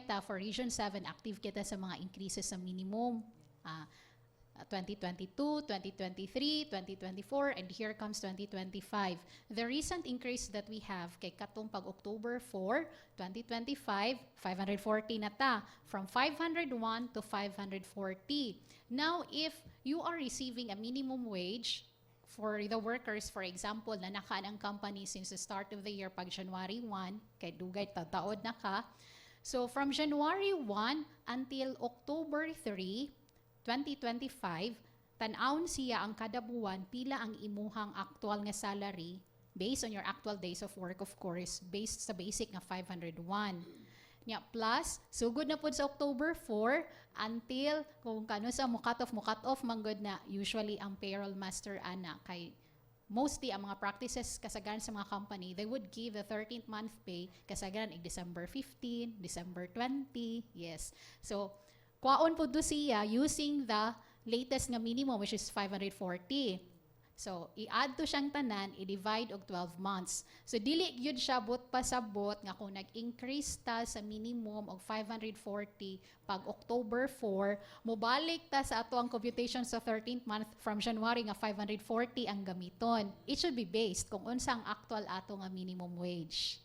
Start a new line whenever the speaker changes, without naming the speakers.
Ta for Region 7, active kita sa mga increases sa minimum. 2022, 2023, 2024, and here comes 2025. The recent increase that we have kay katong pag October 4, 2025, 540 na ta, from 501 to 540. Now, if you are receiving a minimum wage for the workers, for example, na nakaan ang company since the start of the year pag January 1, kay dugay taod na ka. So from January 1 until October 3, 2025, tan-awon siya ang kada buwan pila ang imuhang actual nga salary based on your actual days of work, of course, based sa basic nga 501. Nya plus sugod na pud sa October 4 until kung kano sa mo cut off manggod na usually ang payroll master ana, kay mostly ang mga practices kasagaran sa mga company, they would give the 13th month pay kasagaran ig December 15, December 20. Yes, so kwaon pud to siya using the latest nga minimum, which is 540. So, i-add to siyang tanan, i-divide og 12 months. So, dili gyud siya buot pasabot nga kung nag-increase ta sa minimum og 540 pag October 4, mobalik ta sa ato ang computation sa 13th month from January nga 540 ang gamiton. It should be based kung unsa ang actual ato nga minimum wage.